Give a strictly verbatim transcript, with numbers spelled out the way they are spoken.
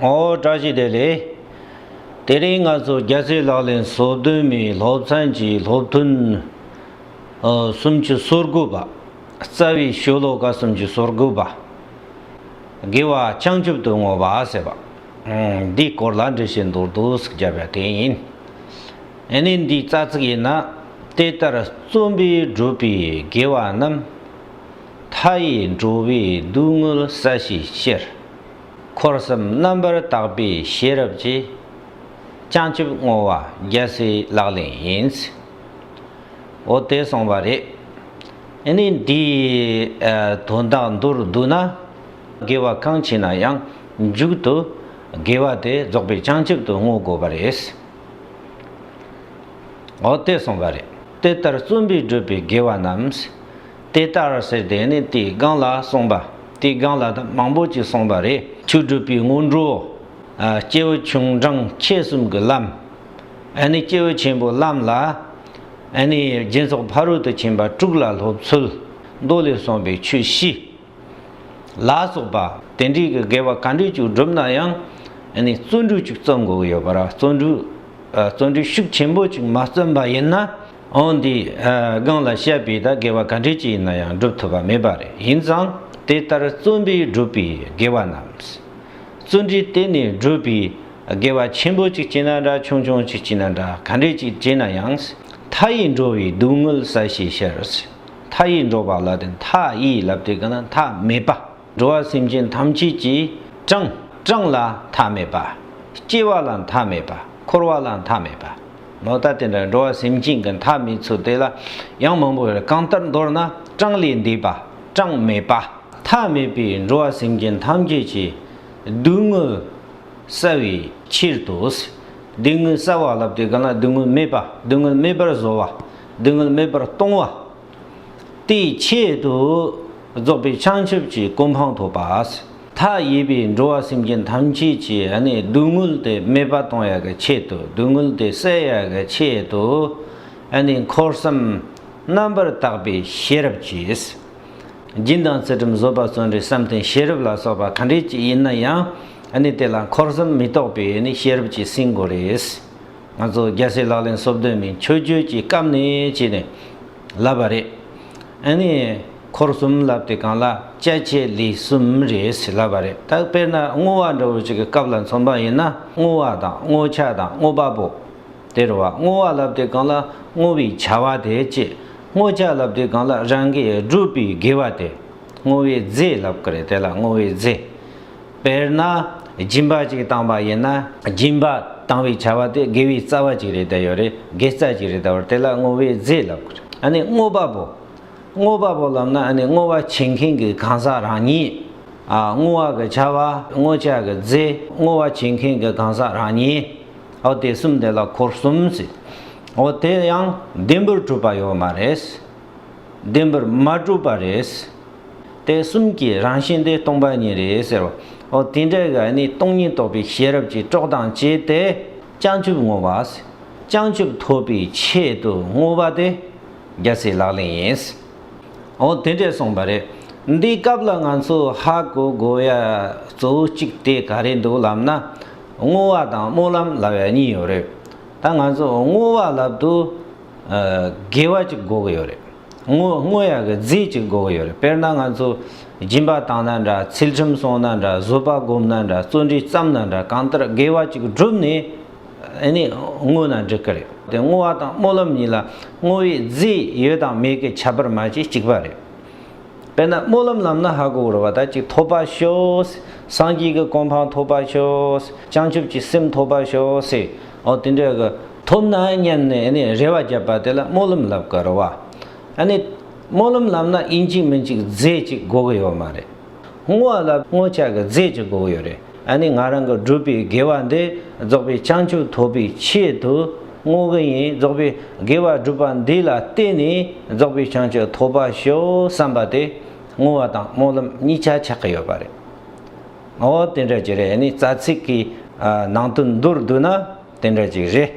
ཨོ་བཀྲ་ཤིས་བདེ་ལེགས། དེ་རིང་ང་ཚོ་རྒྱལ་སྲས་ལག་ལེན་སོ་བདུན་མའི་སློབ་ཚན་གྱི་སློབ་ཐུན་ཨ་སུམ་ཅུ་སོ་དགུ་པ། རྩ་བའི་ཤོ་ལོ་ཀ་སུམ་ཅུ་སོ་དགུ་པ། དགེ་བ་བྱང་ཆུབ་ཏུ་བསྔོ་བ་ཟེར་བ། ཨ་འདིའི་སྐོར་ལ་འགྲེལ་བཤད་མདོར་བསྡུས་ཤིག་བརྒྱབ་པ་དེ་ཡིན། ཨ་ནི་འདིའི་རྩ་ཚིག་ཡིན་ན། དེ་ལྟར་བརྩོན་པས་བསྒྲུབས་པའི་དགེ་བ་རྣམས། མཐའ་ཡས་འགྲོ་བའི་སྡུག་བསྔལ་བསལ་བྱའི་ཕྱིར། འཁོར་གསུམ་རྣམ་པར་དག་པའི་ཤེས་རབ་ཀྱིས། བྱང་ཆུབ་བསྔོ་བ་རྒྱལ་སྲས་ལག་ལེན་ཡིན། འོ་དེ་གསུངས་པ་རེད། ཨ་ནི་འདིའི་ཨ་དོན་དག་མདོར་བསྡུ་ན། དགེ་བ་གང་བྱས་ན་ཡང་མཇུག་ཏུ་དགེ་བ་དེ་རྫོགས་པའི་བྱང་ཆུབ་ཏུ་བསྔོ་དགོས་པ་རེད། འོ་དེ་གསུངས་པ་རེད། དེ་ལྟར་བརྩོན་པས་བསྒྲུབས་པའི་དགེ་བ་རྣམས། དེ་ལྟར་ཟེར་དེ་ནི་དེའི་སྒང་ལ་གསུངས་པ། དེའི་སྒང་ལ་ད་མང་པོ་ཅིག་གསུངས་པ་རེད། ཆོས་སྒྲུབ་པའི་སྔོན་འགྲོ། ཨ་སྐྱེས་བུ་ཆུང་འབྲིང་ཆེ་གསུམ་གྱི་ལམ། ཨ་ནི་སྐྱེས་བུ་ཆེན་པོའི་ལམ་ལ། ཨ་ནི་སྦྱིན་སོགས་ཕ་རོལ་ཏུ་ཕྱིན་པ་དྲུག་ལ་སློབ་ཚུལ། མདོ་ལས་གསུངས་པའི་ཆོས་བཞི། ལ་སོགས་པ་དེ་འདྲའི་གི་དགེ་བ་ག་འདྲས་ཅིག་བསྒྲུབ་ན་ཡང་། ཨ་ནི་བརྩོན་འགྲུས་ཅིག་བརྩོན་དགོས་ཀྱི་ཡོད་པ་ར། བརྩོན་འགྲུས་ཨ་བརྩོན་འགྲུས་ཤུགས་ཆེན་པོ་ཅིག་མ་བརྩོན་པ་ཡིན་ན། འོ་འདི་ཨ་སྒང་ལ་བཤད་པའི་ད་དགེ་བ་ག་འདྲས་ཅིག་ཡིན་ན་ཡང་སྒྲུབ་ཐུབ་པ་མེད་པ་རེད། ཡིན་ཙང་དེ་ལྟར་བརྩོན་པས་བསྒྲུབས་པའི་དགེ་བ་རྣམས། བརྩོན་འགྲུས་བརྟེན་ནས་བསྒྲུབས་པའི་དགེ་བ་ཆེན་པོ་ཅིག་བྱས་ན་འདྲ། ཆུང་ཆུང་ཅིག་བྱས་ན་འདྲ། ག་འདྲས་ཅིག་བྱས་ན་ཡང་། མཐའ་ཡས་འགྲོ་བའི་སྡུག་བསྔལ་བསལ་བྱའི་ཕྱིར། མཐའ་ཡས་འགྲོ་བ་ལ་དེ་མཐའ་ཡས་ལབ་དུས་ག་ན་མཐའ་མེད་པ། འགྲོ་བ་སེམས་ཅན་ཐམས་ཅད་ཀྱི་གྲངས་གྲངས་ལ་མཐའ་མེད་པ། སྐྱེ་བ་ལ་མཐའ་མེད་པ། འཁོར་བ་ལ་མཐའ་མེད་པ། ནོ་ད་དེ་འདྲ་འགྲོ་བ་སེམས་ཅན་གྱི་མཐའ་མེད་ཚུལ་དེ་ལ་ཡང་མང་པོ་ཡོད་རེད། གང་ལྟར་མདོར་ན་གྲངས་ལས་འདས་པ། གྲངས་མེད་པ། མཐའ་མེད་པའི་འགྲོ་བ་སེམས་ཅན་ཐམས་ཅད་ཀྱི་སྡུག་བསྔལ་བསལ་བའི་ཕྱིར་དུ། སྡུག་བསྔལ་བསལ་བ་ལབ་དུས་ག་ན་སྡུག་བསྔལ་མེད་པ། སྡུག་བསྔལ་མེད་པར་བཟོ་བ། སྡུག་བསྔལ་མེད་པར་གཏོང་བ། དེའི་ཆེད་དུ་རྫོགས་པའི་བྱང་ཆུབ་ཀྱི་གོ་འཕང་ཐོབ་པ། མཐའ་ཡས་པའི་འགྲོ་བ་སེམས་ཅན་ཐམས་ཅད་ཀྱི་ཨ་ནི་སྡུག་བསྔལ་དེ་མེད་པ་གཏོང་ཡག་གི་ཆེད་དུ། སྡུག་བསྔལ་དེ་བསལ་ཡག་གི་ཆེད་དུ། ཨ་ནི་འཁོར་གསུམ་རྣམ་པར་དག་པའི་ཤེས་རབ་ཀྱིས། སྦྱིན་དང་ཚུལ་ཁྲིམས་བཟོད་པ་བརྩོན་འགྲུས་བསམ་གཏན་ཤེས་རབ་ལ་སོགས་པ་ག་འདྲས་ཅིག་ཡིན་ན་ཡང་། ཨ་ནི་དེ་ལ་འཁོར་གསུམ་མི་གཏོགས་པའི་ཨ་ནི་ཤེས་རབ་ཀྱིས་ཟིན་དགོས་རེད། ང་ཚོ་རྒྱལ་སྲས་ལག་ལེན་སོ་བདུན་མའི་མཆོད་བརྗོད་ཀྱི་སྐབས་ནས་བྱས་ནས་ལབ་པ་རེད། ཨ་ནི་འཁོར་གསུམ་ལབ་དེ་གང་ལ་བྱ་བྱེད་ལས་གསུམ་རེད་ཟེར་ལབ་པ་རེད། ད་དཔེར་ན་བསྔོ་བ་འདྲ་བོ་ཅིག་གི་སྐབས་ལ་མཚོན་པ་ཡིན་ན། བསྔོ་བ་དང་བསྔོ་བྱ་དང་བསྔོ་བ་པོ། དེ་རེད་བ། བསྔོ་བ་ལབ་དེ་གང་ལ་བསྔོ་བའི་བྱ་བ་དེ་བྱེད། བསྔོ་བྱ་ལབ་དེ་གང་ལ་རང་གིས་བསྒྲུབས་པའི་དགེ་བ་དེ། བསྔོ་བའི་རྫས་ལབ་ཀྱི་རེད། དེ་ལ་བསྔོ་བའི་རྫས། དཔེར་ན་སྦྱིན་པ་ཅིག་བཏང་བ་ཡིན་ན། སྦྱིན་པ་བཏང་བའི་བྱ་བ་དེ་དགེ་བའི་རྩ་བ་ཅིག་རེད་བསྡད་ཡོད་རེད། དགེ་རྩ་ཅིག་རེད་བསྡད་ཡོད་རེད། དེ་ལ་བསྔོ་བའི་རྫས་ལབ་དགོས་རེད། ཨ་ནི་བསྔོ་བ་པོ། བསྔོ་བ་པོ་ལབ་ན་ཨ་ནི་བསྔོ་བ་བྱེད་མཁན་གྱི་གང་ཟག་རང་ཉིད། ཨ་བསྔོ་བ་གི་བྱ་བ། བསྔོ་བྱ་གི་རྫས། བསྔོ་བ་བྱེད་མཁན་གྱི་གང་ཟག་རང་ཉིད། འོ་དེ་གསུམ་དེ་ལ་འཁོར་གསུམ་ཟེར། འོ་དེ་ཡང་བདེན་པར་གྲུབ་པ་ཡོད་མ་རེད། བདེན་པར་མ་གྲུབ་པ་རེད། དེ་གསུམ་གྱི་རང་བཞིན་དེ་སྟོང་པ་ཉིད་རེད་ཟེར་བ། འོ་དེ་འདྲ་གི་ཨ་ནི་སྟོང་ཉིད་རྟོགས་པའི་ཤེས་རབ་ཀྱིས་གྲོགས་དང་བཅས་ཏེ་བྱང་ཆུབ་བསྔོ་བ། བྱང་ཆུབ་ཐོབ་པའི་ཆེད་དུ་བསྔོ་བ་དེ་རྒྱལ་སྲས་ལག་ལེན་ཡིན། འོ་དེ་འདྲ་གསུངས་པ་རེད། འདིའི་སྐབས་ལ་ང་ཚོ་ཧ་གོ་དགོས་ཡ་གཙོ་བོ་གཅིག་དེ་ག་རེ་འདུག་ལབ་ན། བསྔོ་བ་དང་སྨོན་ལམ་ལབ་ཡ་གཉིས་ཡོད་རེད། ད་ང་ཚོ་བསྔོ་བ་ལབ་དུས་ཨ་དགེ་བ་ཅིག་དགོས་ཀྱི་ཡོད་རེད། བསྔོ་བསྔོ་ཡག་གི་རྫས་ཅིག་དགོས་ཀྱི་ཡོད་རེད། དཔེར་ན་ང་ཚོ་སྦྱིན་པ་བཏང་ན་འདྲ། ཚུལ་ཁྲིམས་སྲུང་ན་འདྲ། བཟོད་པ་སྒོམ་ན་འདྲ། བརྩོན་འགྲུས་བརྩམས་ན་འདྲ། གང་ལྟར་དགེ་བ་ཅིག་བསྒྲུབས་ནས་ཨ་ནི་བསྔོ་ན་འགྲིག་གི་རེད། དེ་བསྔོ་བ་དང་སྨོན་ལམ་གཉིས་ལ་བསྔོ་བའི་རྫས་ཡོད་དང་མེད་ཀྱི་ཁྱད་པར་མ་བྱས་གཅིག་པ་རེད། དཔེར་ན་སྨོན་ལམ་ལབ་ན་ཧ་གོ་དགོས་རེད་བ། ད་ཅིག་ཐོབ་པ་ཤོག། སངས་རྒྱས་ཀྱི་གོ་འཕང་ཐོབ་པ་ཤོག། བྱང་ཆུབ་ཀྱི་སེམས་ཐོབ་པ་ཤོག་ཟེར། འོ་དེ་འདྲ་གི་ཐོབ་ན་སྙམ་ནས་ནི་རེ་བ་བརྒྱབ་པ་དེ་ལ་སྨོན་ལམ་ལབ་ཀྱི་རེད་བ། ཨ་ནི་སྨོན་ལམ་ལབ་ན་ཡིན་གཅིག་མིན་གཅིག་རྫས་གཅིག་དགོས་ཀྱི་ཡོད་མ་རེད། བསྔོ་བ་ལ་བསྔོ་བྱ་གི་རྫས་ཀྱི་དགོས་ཀྱི་ཡོད་རེད། ཨ་ནི་ང་རང་གི་བསྒྲུབས་པའི་དགེ་བ་འདི་རྫོགས་པའི་བྱང་ཆུབ་ཐོབ་པའི་ཆེད་དུ་བསྔོ་གི་ཡིན། རྫོགས་པའི་དགེ་བ་བསྒྲུབས་པ་འདི་ལ་བརྟེན་ནས་རྫོགས་པའི་བྱང་ཆུབ་ཐོབ་པ་ཤོག་བསམ་པ་དེ་བསྔོ་བ་དང་སྨོན་ལམ་གཉིས་ཆ་ཆགས་ཀྱི་ཡོད་པ་རེད། འོ་དེ་འདྲ་ཅིག་རེད། ཨ་ནི་རྩ་ཚིག་གི་ཨ་ནང་དོན་མདོར་བསྡུས་ན་དེ་འདྲ་ཅིག་རེད།